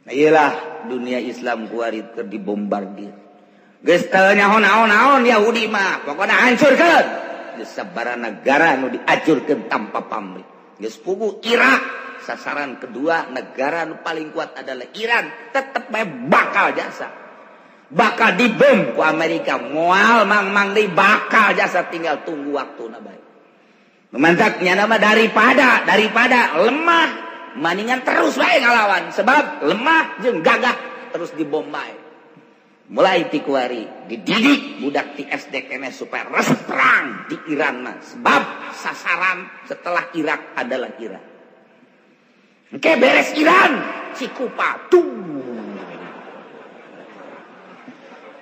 Nah, iyalah dunia Islam kuari keur dibombardir. Geus teu nyaho naon-naon Yahudi mah, pokokna hancurkeun. Geus sabaraha negara nu dihancurkeun tanpa pamrih. Geus puguh Irak, sasaran kedua negara nu paling kuat adalah Iran, tetep bae bakal jasa. Bakal dibom ku Amerika, moal mang-mang deui bakal jasa, tinggal tunggu waktuna bae. Mantaknya nama daripada daripada lemah maningan terus bae ngalawan, sebab lemah jeung gagah terus dibom bae. Mulai ti kuari dididik budak ti SD keneh supaya resep perang di Iran mah, sebab sasaran setelah Irak adalah Iran. Oke, beres Iran, Cikupa tuh.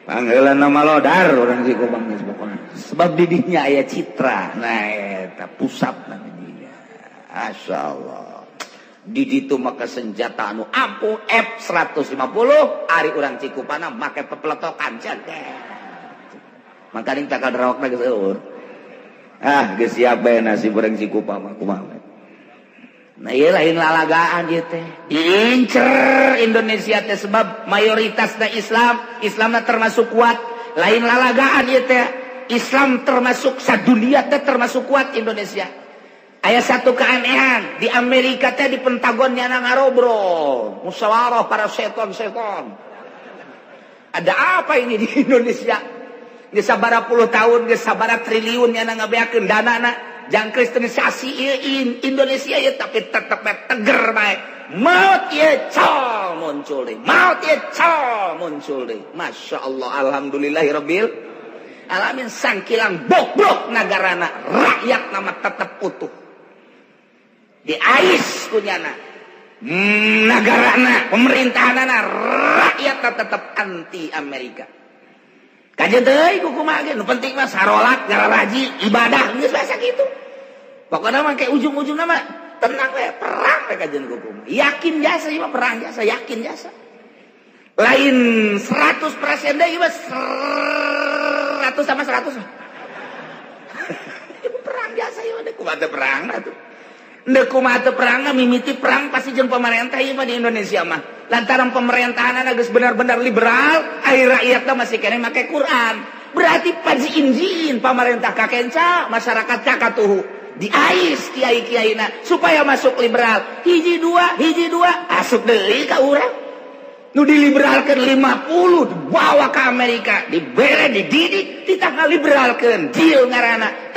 Panggilan nama lodar orang Cikupa geus pokona. Sebab didinya aya citra. Nah, eta pusat didinya. Masyaallah. Di ditu maka senjata anu ampuh F150, ari urang Cikupana make pepeletokan cek. Makaning takal rawakna geus eueuh. Ah, geus siap bae nasib urang Cikupa mah kumaha. Nah, ieu lain lalagaan ieu teh. Diincer Indonesia teh sebab mayoritasna Islam, Islamna termasuk kuat. Lain lalagaan ieu teh. Islam termasuk sadunia teh termasuk kuat Indonesia. Aya satu keanehan di Amerika teh, di Pentagon nyana ngarobrol, musyawarah para seton-seton. Ada apa ini di Indonesia? Geus sabaraha puluh tahun, geus sabaraha triliun nyana ngabeakeun danana jang kristenisasi ieu Indonesia ieu, tapi tetep bae teger bae. Maut ieu col muncul deui. Maut ieu col muncul deui. Masya Allah, alhamdulillahirabbil alamin, sangkilang bobrok nagarana, rakyat nama tetep utuh. Diais kunyana nagarana, pemerintahanana, rakyat tetep anti Amerika. Kajian deui kumaha ge, nu penting mah sarolat, ngararaji, ibadah, geus biasa kitu. Pokoknya mah kayak ujung-ujungna mah tenang we, perang we kajian kumaha. Yakin jasa ieu mah, perang jasa, yakin jasa. Lain 100% deui mah, 100 sama 100. Ieu perang jasa ieu mah, kumaha teu perang atuh. Ndek kumaha teu perang, mimiti perang pasti jeung pemerintah ieu mah di Indonesia mah. Lantaran pemerintahan geus benar-benar liberal, ari rakyatna masih keneh make Quran. Berarti pajiin-jiin pemerintah kakenca, masyarakat kakatuhu. Diais kiai-kiaina supaya masuk liberal. Hiji dua, asup deui ka urang. Nu diliberalkeun 50 dibawa ke Amerika, dibere, dididik, ditanggal liberalkeun, deal ngaranna.